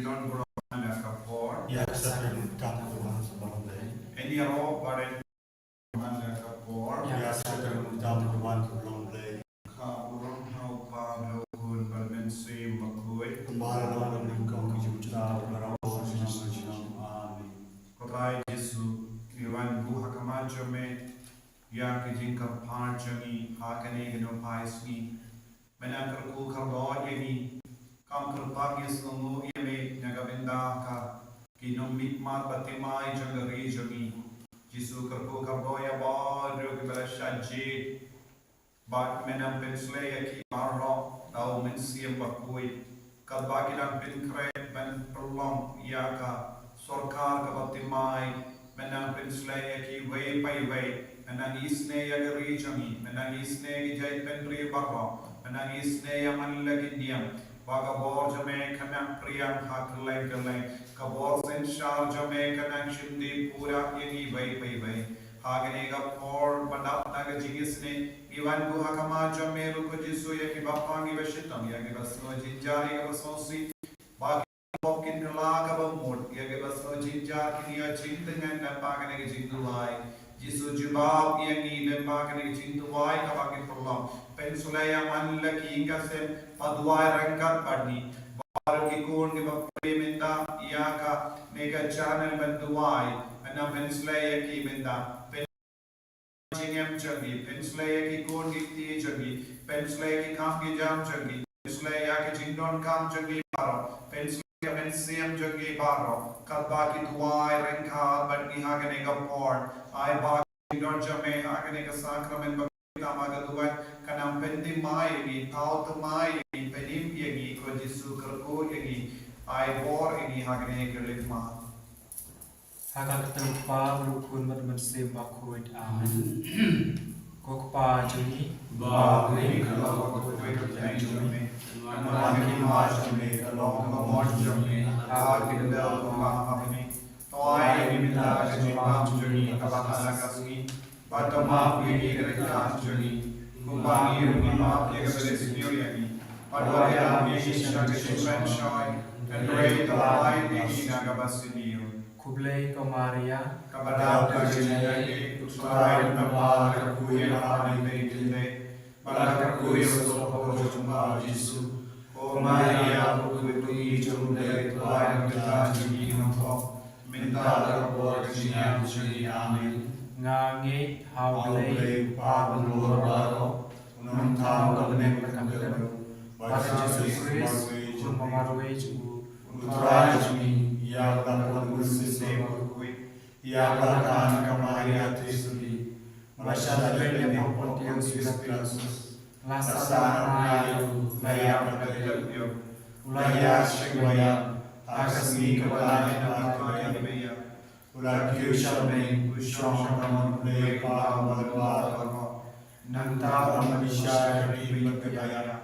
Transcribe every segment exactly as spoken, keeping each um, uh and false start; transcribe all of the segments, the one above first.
Don burom man la ka por. Ïa ka sa kyrmen kyrdan ka wan ka long Blei. Ïa ro baroh man la ka por. Ïa ka sa kyrmen kyrdan ka wan ka long Blei. Ka burom ha u Kpa, ha u Khun bad ha u Mynsiem Bakhuid. Kumba la long mynnyngkong, ki jingmut, baroh shi snem. Amen. Ko Trai Jisu, ngi wan buh ha khmat jong me ïa ka jingkyrpad jong ngi ha kane ka nongpai sngi. Me nang kyrkhu kyrdoh ïa ngi. Kam kyrpad ngi sngewnguh ïa me na ka bynta ki nongmihkhmat baptisma jong ka ri jong ngi. Jisu, kyrkhu kyrdoh ïa baroh kiba la shah jied. Bad me nang pynsleh ïa ki baroh da u Mynsiem Bakhuid. Katba ki dang pynkhreh ban pynlong ïa ka sorkar ka baptisma, me nang pynsleh ïa kiwei pa iwei. Me nang isynei ïa ka ri jong ngi, me nang isynei ïa ki jaitbynriew baroh, me nang isynei ïa man la ki niam. Ba ka bor jong me kan nang phriang ha kylleng kylleng. Ka bor synshar jong me kan nang shim dih pura ïa ngi iwei pa iwei. Ha kane ka por ba dap na ka jingisynei, ngi wan buh ha khmat jong me ruh ko Jisu, ïa kiba pang, ïa kiba shitom, ïa kiba sngew jynjar, ïa kiba sngewsih. Ba ki pop kin kylla kaba mut, ïa kiba sngew jynjar kin ïoh jingtngen lyngba kane ka jingduwai. Jisu, jubab ïa ngi lyngba kane ka jingduwai kaba ngi pynlong. Pynsleh ïa man la ki ïing ka sem ba duwai ryngkat bad ngi. Baroh ki khun kiba pule mynta ïa kane ka channel ban duwai, me nang pynsleh ïa ki mynta. Pyn- jingim jong ngi, pynsleh ïa ki khun ki kti jong ngi, pynsleh ïa ki kam ki jam jong ngi, pynsleh ïa ki jingdonkam jong ngi baroh, pynsleh ïa ka mynsiem jong ngi baroh. Katba ki duwai ryngkat bad ngi ha kane ka por, ai ba ka jingdon jong me ha kane ka sakramen ba tang ma ka duwai kan nang pynthymmai ïa ngi, thaw thymmai ïa ngi, pynim ïa ngi ko Jisu, kyrkhu ïa ngi, ai bor ïa ngi ha kane ka ri ma. Ha ka kyrteng u Kpa bad u Khun bad u Mynsiem Bakhuid. Amen. Ko Kpa jong ngi ba ha bneng, ka long ka kyrteng jong me. Ka wan ka hima jong me, ka long ka mon jong me ha ka khyndew kumba ha bneng. To ai ïa ngi mynta ka jingbam jong ngi kaba ha la ka sngi. Bad to map ïa ngi ki ryngkat jong ngi, kumba ngi ruh ngi map ïa kiba ïasngew ïa ngi. Bad wat ïalam ngi sha ka jingpynshoi, hynrei to laid ïa ngi na kaba sniew. Khublei ko Maria, kaba dap da ka jingïaid, u Trai u don bad me, la kyrkhu ïa phi ha ki kynthei, bad la kyrkhu ïa u msapor jong phi u Jisu. Ko Maria, u khuid jong u Blei, to ai ïa ngi ki nongpop, mynta bad ha ka por ka jingïap jong ngi. Amen. Nga ngeit ha u Blei, u Kpa uba bun bor baroh, u nongthaw ha bneng bad ha ka khyndew, bad ha Jisu Khrist, u Khun ba marwei jong u, u Trai jong ngi, ïa uba la pynlong da u Mynsiem Bakhuid, ïa uba la kha na ka Maria Theisotti, ba la shah leit ha u Pontius Pilatus, la sahnarphna ïa u, la ïap bad la kylli, u la ïaid sha ki baïap, ha ka sngi kaba laiphew hynriew, u la kiew sha bneng, u shong ha ka mon u Blei u Kpa uba don bad baroh. Nangta un wan ban bishar ïa ki bymman bad ki baïap.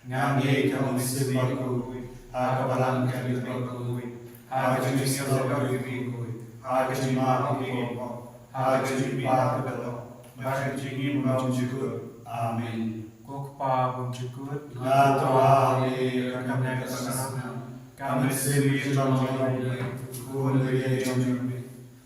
Nga ngeit ha u Mynsiem Bakhuid, ha ka Balang Katholik bakhuid, ha ka jingïasyllok bakhuid, ha ka jingmap ki pop, ha ka jingmihpat ka dohnud, bad ha ka jingim bymjukut. Amen. Ko Kpa bymjukut, nga thaw ha me ka kyrteng ka snam, ka mynsiem ka jinglong jong me, u Khun uba ïeit jong me,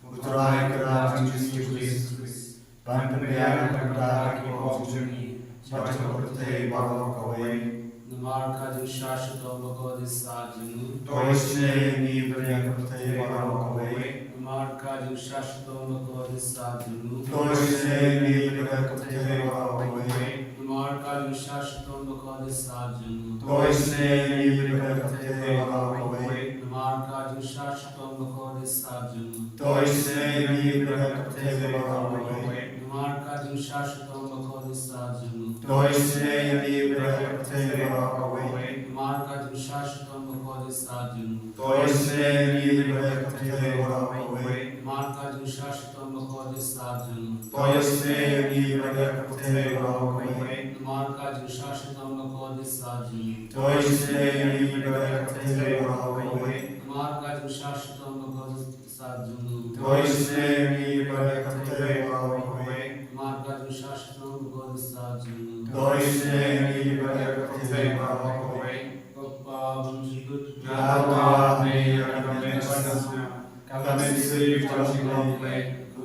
u Trai Kynrad jong ngi u Jisu Khrist, ban pynbiang na ka bynta ki pop jong ngi, bad jong ka pyrthei baroh kawei. Namar ka jingshah shitom bakordit sah jong u. To isynei ïa ngi pynbiang ka pyrthei baroh kawei. Namar ka jingshah shitom bakordit sah jong u. To isynei ïa ngi pynbiang ka pyrthei baroh kawei. Namar ka jingshah shitom bakordit sah jong u. To isynei ïa ngi pynbiang ka pyrthei baroh kawei. Namar ka jingshah shitom bakordit sah jong u. To isynei ïa ngi pynbiang ka pyrthei baroh kawei. Namar ka jingshah shitom bakordit sah jong u. To isynei ïa ngi pynbiang ka pyrthei baroh kawei. Namar ka jingshah shitom bakordit sah jong u. To isynei ïa ngi pynbiang ka pyrthei baroh kawei. Namar ka jingshah shitom bakordit sah jong u. To isynei ïa ngi pynbiang ka pyrthei baroh kawei. Namar ka jingshah shitom bakordit sah jong u. To isynei ïa ngi pynbiang ka pyrthei baroh kawei. Namar ka jingshah shitom bakordit sah jong u. To isynei ïa ngi pynbiang ka pyrthei baroh kawei. Namar ka jingshah shitom bakordit sah jong u. To isynei ïa ngi pynbiang ka pyrthei baroh kawei. Ko Kpa bymjukut, nga thaw ha me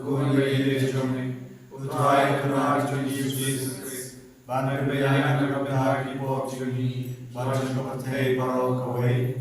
Khun ba ïeit jong me, U Trai Kynrad jong ngi U Jisu Khrist, ban pynbiang ïa ka bynta ki pop jong ngi bad jong ka pyrthei baroh kawei.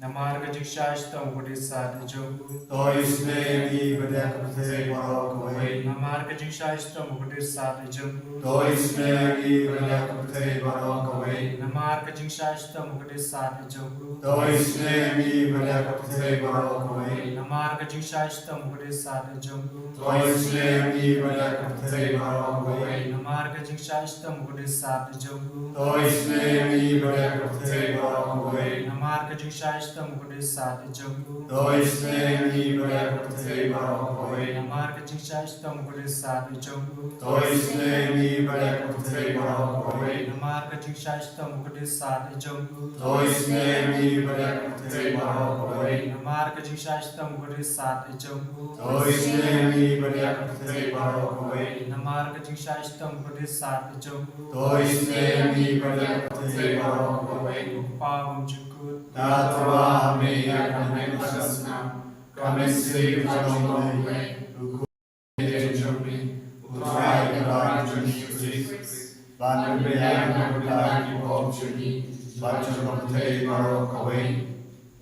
Namar ka jingshah shitom u Khudsar jong u. To isynei ïa ngi bad ïa ka pyrthei baroh kawei. Namar ka jingshah shitom u Khudsar jong u. To isynei ïa ngi bad ïa ka pyrthei baroh kawei. Namar ka jingshah shitom u Khudsar jong u. To isynei ïa ngi bad ïa ka pyrthei baroh kawei. Namar ka jingshah shitom u Khudsar jong u. To isynei ïa ngi bad ïa ka pyrthei baroh kawei. Namar ka jingshah shitom u Khudsar jong u. To isynei ïa ngi bad ïa ka pyrthei baroh kawei. Namar ka jingshah shitom u Khudsar jong u. To isynei ïa ngi bad ïa ka pyrthei baroh kawei. Namar ka jingshah shitom u Khudsar jong u. To isynei ïa ngi bad ïa ka pyrthei baroh kawei. Namar ka jingshah shitom u Khudsar jong u. To isynei ïa ngi bad ïa ka pyrthei baroh kawei. Namar ka jingshah shitom u Khudsar jong u. To isynei ïa ngi bad ïa ka pyrthei baroh kawei. Namar ka jingshah shitom u Khudsar jong u. To isynei ïa ngi bad ïa ka pyrthei baroh kawei. Ko Kpa bymjukut. Nga tyrwa ha me ïa ka met ka snam, ka mynsiem ka jong U Blei, U Khun jong me, U Trai Kynrad jong ngi U Jisu Khrist, ban pynbiang ïa ka bynta ki pop jong ngi bad jong ka pyrthei baroh kawei.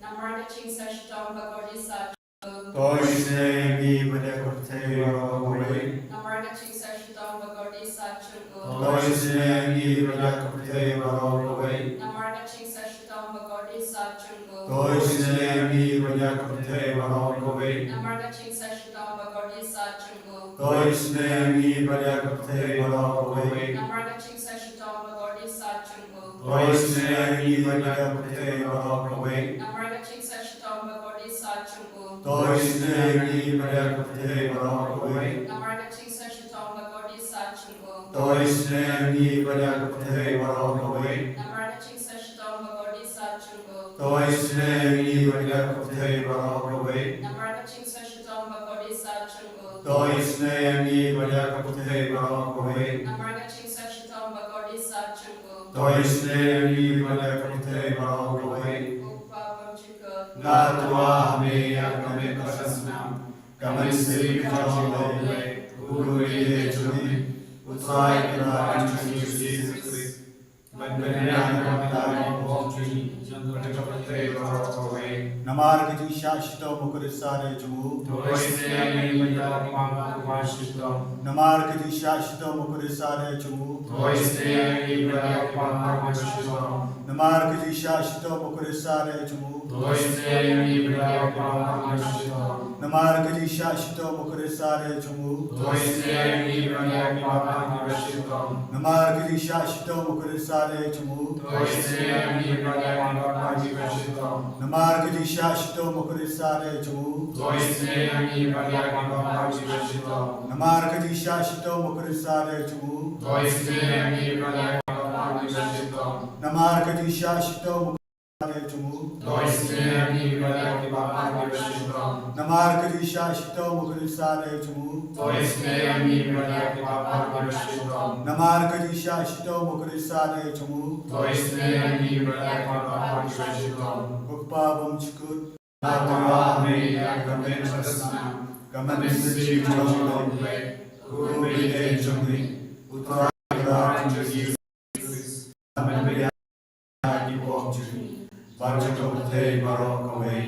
Namar ka jingshah shitom ba kordit sah jong u. To isynei ïa ngi bad ïa ka pyrthei baroh kawei. Namar ka jingshah shitom ba kordit sah jong u. To isynei ïa ngi bad ïa ka pyrthei baroh kawei. Namar ka jingshah shitom ba kordit sah jong u. To isynei ïa ngi bad ïa ka pyrthei baroh kawei. Namar ka jingshah shitom ba kordit sah jong u. To isynei ïa ngi bad ïa ka pyrthei baroh kawei. Namar ka jingshah shitom ba kordit sah jong u. To isynei ïa ngi bad ïa ka pyrthei baroh kawei. Namar ka jingshah shitom ba kordit sah jong u. To isynei ïa ngi bad ïa ka pyrthei baroh kawei. Namar ka jingshah shitom ba kordit sah jong u. To isynei ïa ngi bad ïa ka pyrthei baroh kawei. Namar ka jingshah shitom ba kordit sah jong u. To isynei ïa ngi bad ïa ka pyrthei baroh kawei. Namar ka jingshah shitom ba kordit sah jong u. To isynei ïa ngi bad ïa ka pyrthei baroh kawei. Namar ka jingshah shitom ba kordit sah jong u. To isynei ïa ngi bad ïa ka pyrthei baroh kawei. Ko Kpa bymjukut. Nga tyrwa ha me ïa ka met ka snam, ka mynsiem ka jong U Blei, U Khun ba ïeit jong me, U Trai Kynrad jong ngi U Jisu Khrist, ban pynbiang ïa ka bynta ki pop jong ngi bad jong ka pyrthei baroh kawei. Namar ka jingshah shitom u Khudsar jong u. To isynei ïa ngi bad ïa ka bynta ki pop jong ngi. Namar ka jingshah shitom u Khudsar jong u. To isynei ïa ngi bad ïa ka bynta ki pop jong ngi. Namar ka jingshah shitom u Khudsar jong u. To isynei ïa ngi bad ïa ka bynta ki pop jong ngi. Namar ka jingshah shitom u Khudsar jong u. To isynei ïa ngi bad ïa ka bynta ki pop jong ngi. Namar ka jingshah shitom u Khudsar jong u. To isynei ïa ngi bad ïa ka bynta ki pop jong ngi. Namar ka jingshah shitom u Khudsar jong u. To isynei ïa ngi bad ïa ka bynta ki pop jong ngi. Namar ka jingshah shitom u Khudsar jong u. To isynei ïa ngi bad ïa ka bynta ki pop jong ngi. Namar ka jingshah shitom u Khudsar jong u. To isynei ïa ngi bad ïa ka bynta ki pop jong ngi. Namar ka jingshah shitom u Khudsar jong u. To isynei ïa ngi bad ïa ka bynta ki pop jong ngi. Namar ka jingshah shitom u Khudsar jong u. To isynei ïa ngi bad ïa ka bynta ki pop jong ngi. Ko Kpa bymjukut. Nga tyrwa ha me ïa ka met ka snam, ka mynsiem ka jong U Blei, U Khun ba ïeit jong me, U Trai Kynrad jong ngi U Jisu Khrist, ban pynbiang ïa ki pop jong ngi bad jong ka pyrthei baroh kawei.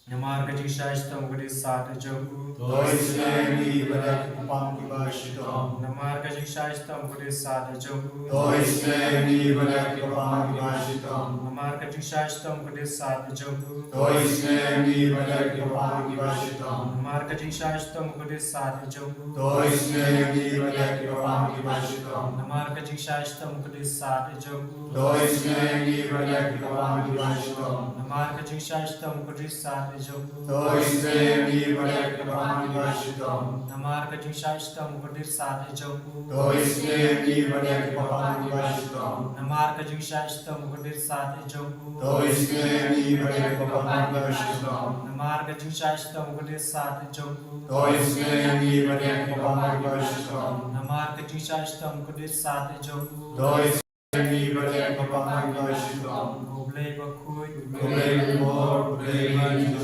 Namar ka jingshah shitom u Khudsar jong u. To isynei ïa ngi bad ïa ki kpang kiba shitom. Namar ka jingshah shitom u Khudsar jong u. To isynei ïa ngi bad ïa ki kpang kiba shitom. Namar ka jingshah shitom u Khudsar jong u. To isynei ïa ngi bad ïa ki kpang kiba shitom. Namar ka jingshah shitom u Khudsar jong u. To isynei ïa ngi bad ïa ki kpang kiba shitom. Namar ka jingshah shitom u Khudsar jong u. To isynei ïa ngi bad ïa ki kpang kiba shitom. Namar ka jingshah shitom u Khudsar jong u. To isynei ïa ngi bad ïa ki kpang kiba shitom. Namar ka jingshah shitom u Khudsar jong u. To isynei ïa ngi bad ïa ki kpang kiba shitom. Namar ka jingshah shitom u Khudsar jong u. To isynei ïa ngi bad ïa ki kpang kiba shitom. Namar ka jingshah shitom u Khudsar jong u. To isynei ïa ngi bad ïa ki kpang kiba shitom. Namar ka jingshah shitom u Khudsar jong u. To isynei ïa ngi bad ïa ki kpang kiba shitom. Ko Blei bakhuid, ko Blei bakhuid, ko Blei bakhuid.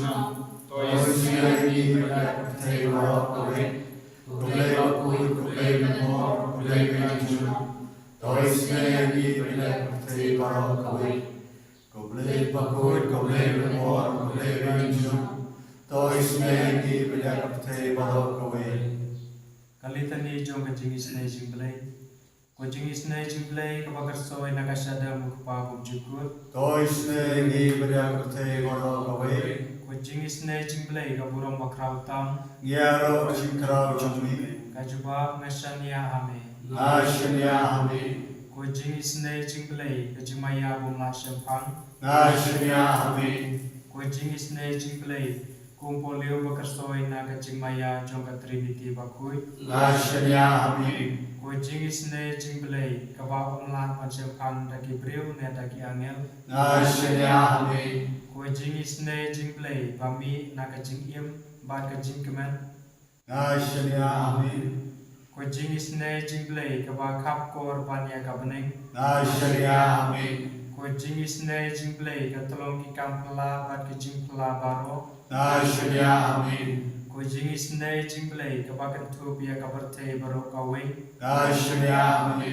To isynei ïa ngi bad ïa ka pyrthei baroh. kawei. Ko Blei bakhuid, ko Blei lehmor, ko Blei baïainjum, to isynei ïa ngi bad ïa ka pyrthei baroh kawei. Ko Blei bakhuid, ko Blei lehmor, ko Blei baïainjum, to isynei ïa ngi bad ïa ka pyrthei baroh kawei. Ka Litani jong ka jingisynei jong u Blei. Ko jingisynei jong u Blei kaba kyrshoi na ka shadem u Kpa bymjukut, to isynei ïa ngi bad ïa ka pyrthei baroh kawei. Ko jingisynei jong u Blei ka burom bakhraw tam, ngi ïaroh ka jingkhraw jong me. Ka jubab, nga shaniah ha me. Nga shaniah ha me. Ko jingisynei jong u Blei ka jingmaïa bymlah shemphang, nga shaniah ha me. Ko jingisynei jong u Blei, kum u Paul u ba kyrshoi na ka jingmaïa jong ka Trinity bakhuid, nga shaniah ha me. Ko jingisynei jong u Blei kaba ym lah ban shemphang da ki briew ne da ki angel, nga shaniah ha me. Ko jingisynei jong u Blei ba mih na ka jingim bad ka jingkmen, nga shaniah ha me. Ko jingisynei jong u Blei kaba khapkor ban ïa ka bneng, nga shaniah ha me. Ko jingisynei jong u Blei ka tyllong ki kam phylla bad ki jingphylla baroh, nga shaniah ha me. Ko jingisynei jong u Blei kaba kynthup ïa ka pyrthei baroh kawei, nga shaniah ha me.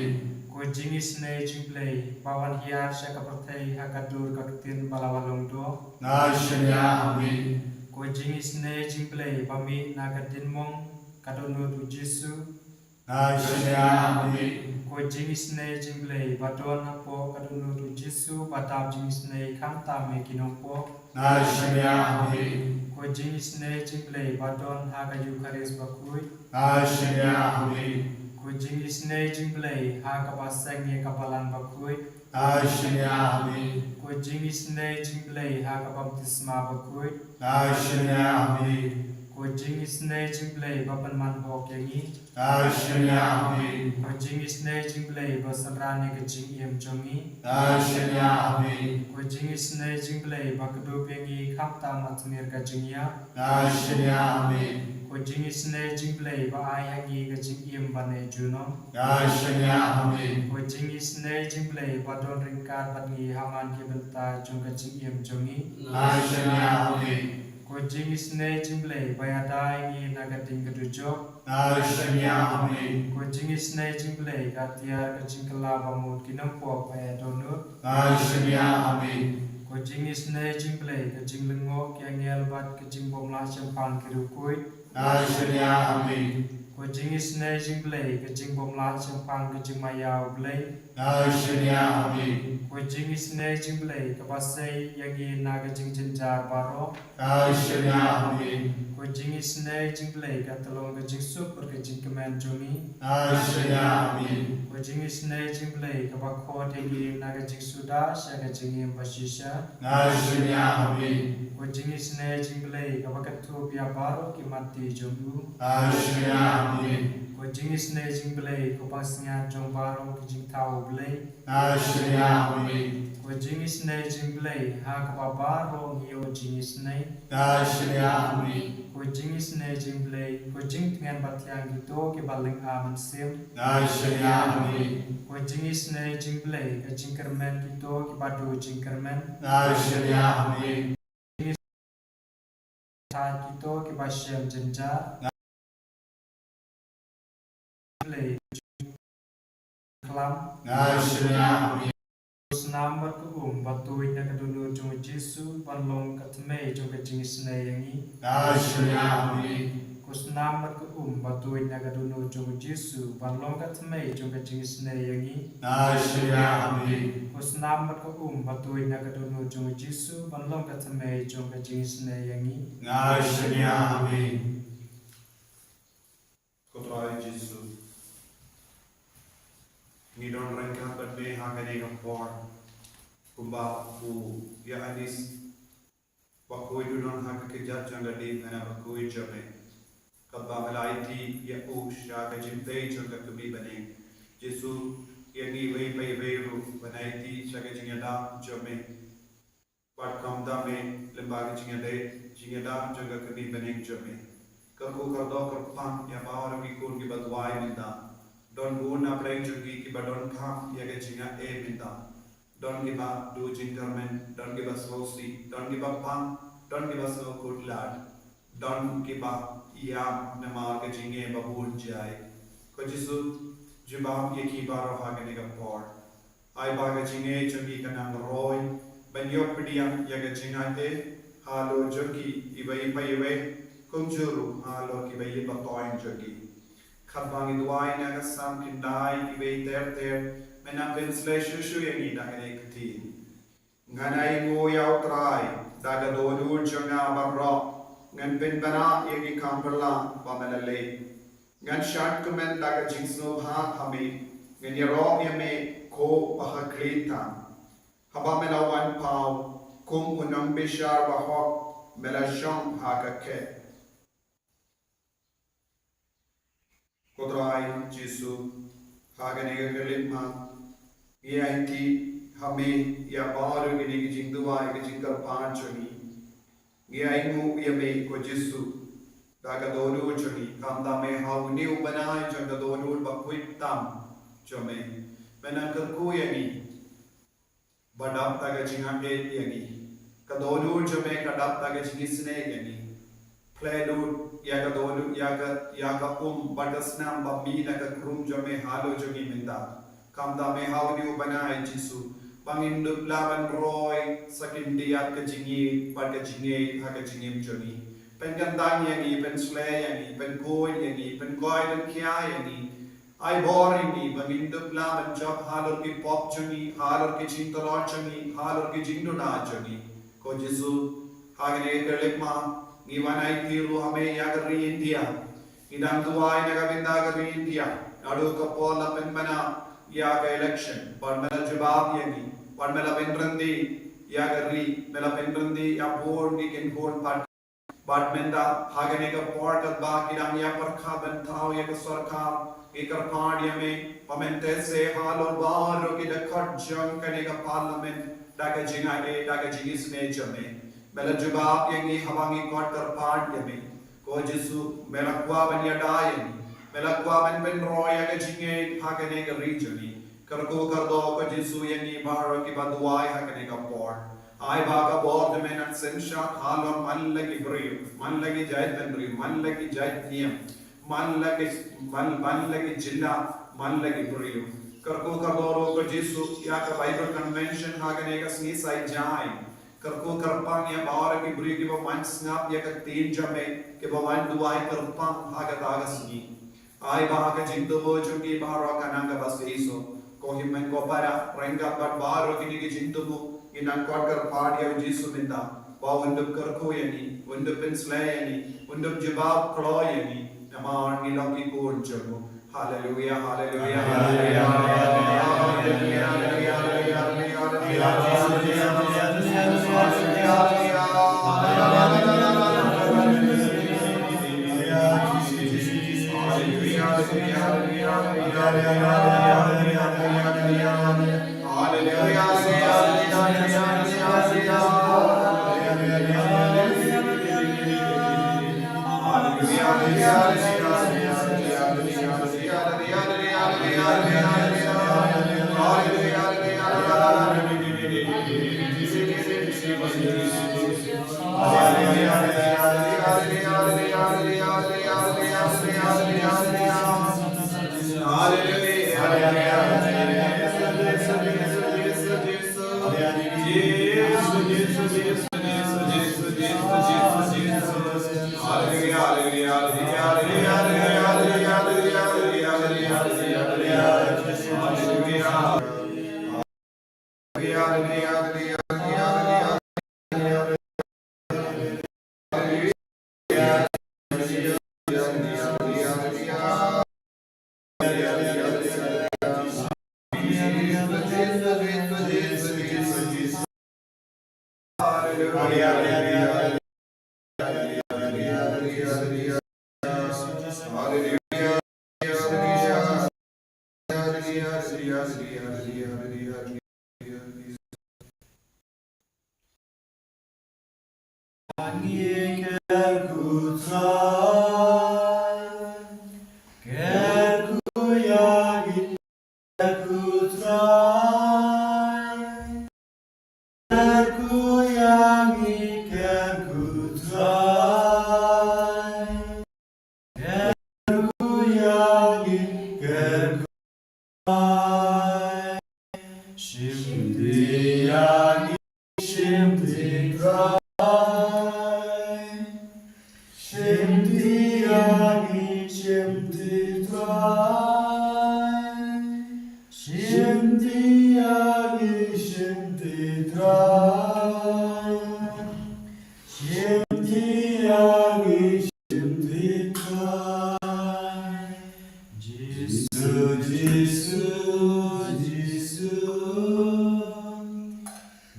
Ko jingisynei jong u Blei ba wan hiar sha ka pyrthei ha ka dur ka ktien ba la wan long doh, nga shaniah ha me. Ko jingisynei jong u Blei ba mih na ka diengmong ka dohnud u Jisu, nga shaniah ha me. Ko jingisynei jong u Blei ba don hapoh ka dohnud u Jisu ba dap jingisynei khamtam ïa ki nongpop, nga shaniah ha me. Ko jingisynei jong u Blei ba don ha ka Eukharist bakhuid, nga shaniah ha me. Ko jingisynei jong u Blei ha kaba seng ïa ka Balang bakhuid, nga shaniah ha me. Ko jingisynei jong u Blei ha ka baptisma bakhuid, nga shaniah ha me. Ko jingisynei jong u Blei ba pynman bok ïa ngi, nga shaniah ha me. Ko jingisynei jong u Blei ba synran ïa ka jingim jong ngi, nga shaniah ha me. Ko jingisynei jong u Blei ba kdup ïa ngi khamtam ha tmier ka jingïap, nga shaniah ha me. Ko jingisynei jong u Blei ba ai ha ngi ka jingim ban ïa junom, nga shaniah ha me. Ko jingisynei jong u Blei ba don ryngkat bad ngi ha man ki bynta jong ka jingim jong ngi, nga shaniah ha me. Ko jingisynei jong u Blei ba ïada ïa ngi na ka ding ka dujok, nga shaniah ha me. Ko jingisynei jong u Blei ka tiar ka jingkylla ba mut ki nongpop ba ïa dohnud, nga shaniah ha me. Ko jingisynei jong u Blei ka jinglyngngoh ki angel bad ka jingbymlah shemphang ki riewkhuid, nga shaniah ha me. Ko jingisynei jong u Blei ka jingbymlah shemphang ka jingmaïa u Blei, nga shaniah ha me. Ko jingisynei jong u Blei kaba sei ïa ngi na ka jingjynjar baroh, nga shaniah ha me. Ko jingisynei jong u Blei ka tyllong ka jingsuk bad ka jingkmen jong ngi, nga shaniah ha me. Ko jingisynei jong u Blei kaba khot ïa ngi na ka jingsuda sha ka jingim ba shisha, nga shaniah ha me. Ko jingisynei jong u Blei kaba kynthup ïa baroh ki matti jong u, nga shaniah ha me. Ko jingisynei jong u Blei ko pansngiat jong baroh ki jingthaw u Blei, nga shaniah ha me. Ko jingisynei jong u Blei ha kaba baroh ngi ïoh jingisynei, nga shaniah ha me. Ko jingisynei jong u Blei, ko jingtngen bathiang kito kiba lynga mynsiem, nga shaniah ha me. Ko jingisynei jong u Blei ka jingkyrmen kito kiba duh jingkyrmen, nga shaniah ha me. Thait kito kiba shem jynjar, nga Blei khlam, nga shaniah ha me. Ko snam bad ko um ba tuid na ka dohnud jong u Jisu ban long ka tmei jong ka jingisynei ïa ngi, nga shaniah ha me. Ko snam bad ko um ba tuid na ka dohnud jong u Jisu ban long ka tmei jong ka jingisynei ïa ngi, nga shaniah ha me. Ko snam bad ko um ba tuid na ka dohnud jong u Jisu ban long ka tmei jong ka jingisynei ïa ngi, nga shaniah ha me. Ko Trai Jisu, ngi don ryngkat bad me ha kane ka por, kumba u Ïoannis bakhuid u don ha ka kjat jong ka diengphna bakhuid jong me. Katba me la aiti ïa u sha ka jingpei jong ka kmie bneng, Jisu, ïa ngi iwei pa iwei ruh ban aiti sha ka jingïada jong me. Bad kumta me lyngba ka jingïada, jingïada jong ka kmie bneng jong me. Kyrkhu kyrdoh kyrpang ïa baroh ki khun kiba duwai mynta. Don bun na pdeng jong ki kiba donkam ïa ka jingaiei mynta. Don kiba duh jingkyrmen, don kiba sngewsih, don kiba pang, don kiba sngewkhuslai. Don kiba ïam namar ka jingeh ba bun jait. Ko Jisu, jubab ïa ki baroh ha kane ka por. Ai ba ka jingeh jong ki kan nang roi ban ïoh pdiang ïa ka jingaiei halor jong ki iwei pa iwei, kumjuh ruh halor kiba ïeit ba toiñ jong ki. Katba ngi duwai na ka Salm khyndai, iwei ter ter, men nang pynshlei shuh shuh ïa ngi da kane ka ktien. Ngan ainguh ïa U Trai da ka dohnud jong nga baroh, ngan pynbna ïa ki kam pyrshah ba me la leh. Ngan shad kmen da ka jingsngewbha ha me, ngan ïaroh ïa me ko ba ha khlieh tam. Haba me la wan paw kum u nongbishar bahok, me la shong ha ka khet. Ko Trai Jisu, ha kane ka khyllipmat ngi aiti ha me ïa baroh kine ki jingduwai, ki jingkyrpad jong ngi. Ngi ainguh ïa me ko Jisu da ka dohnud jong ngi, khamtam me ha une u bnai jong ka dohnud ba khuid tam jong me. Me nang kyrkhu ïa ngi ba dap da ka jingangnud ïa ngi. Ka dohnud jong me ka dap da ka jingisynei ïa ngi. Plie lut ïa ka dohnud, ïa ka, ïa ka um bad ka snam ba mih na ka khrum jong me halor jong ngi mynta. Khamtam me ha une u bnai Jisu, ba ngin dup lah ban roi sa khyndiat ka jingïeit bad ka jingngeit ha ka jingim jong ngi. Pynkyntang ïa ngi, pynshlei ïa ngi, pynkhuid ïa ngi, pynkoit pynkhia ïa ngi. Ai bor ïa ngi ba ngin dup lah ban jop halor ki pop jong ngi, halor ki jingtlot jong ngi, halor ki jingduna jong ngi. Ko Jisu, ha kane ka khyllipmat ngi wan aiti ruh ha me ïa ka ri India. Ngi dang duwai na ka bynta ka ri India. Naduh ka por la pynbna ïa ka election, bad me la jubab ïa ngi, bad me la pynryndih ïa ka ri, me la pynryndih ïa bun ki kynhun party. Bad mynta ha kane ka por katba ki dang ïa pyrkhat ban thaw ïa ka sorkar, ngi kyrpad ïa me ba men teh seh halor baroh ki dkhot jong kane ka parliament da ka jingaiei, da ka jingisynei jong me. Me la jubab ïa ngi haba ngi kot kyrpad ïa me. Ko Jisu, me la kwah ban ïada ïa ngi. Me la kwah ban pynroi ïa ka jingngeit ha kane ka ri jong ngi. Kyrkhu kyrdoh ko Jisu ïa ngi baroh kiba duwai ha kane ka por. Ai ba ka bor jong me nang synshar halor man la ki briew, man la ki jaitbynriew, man la ki jaitniam, man la ki, man, man la ki jylla, man la ki briew. Kyrkhu kyrdoh ruh ko Jisu ïa ka Bible Convention ha kane ka sngi Saitjaiñ. Kyrkhu kyrpang ïa baroh ki briew kiba wan sngap ïa ka ktien jong me, kiba wan duwai kyrpang ha kata ka sngi. Ai ba ka jingthmu jong ki baroh kan nang kaba shisha. Ko hynmen ko para, ryngkat bad baroh kine ki jingthmu, ngin nang kot kyrpad ïa u Jisu mynta ba un dup kyrkhu ïa ngi, un dup pynshlei ïa ngi, un dup jubab kloi ïa ngi. Namar ngi long ki khun jong u. Haleluia, haleluia, haleluia, haleluia, haleluia, haleluia, haleluia, haleluia. Shimti Trai, shimti ïa ngi, shimti Trai, shimti ïa ngi, shimti Trai. Jisu, Jisu, Jisu.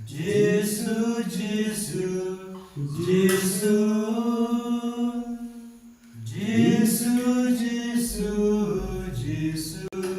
Jisu, Jisu, Jisu. Jisu, Jisu, Jisu.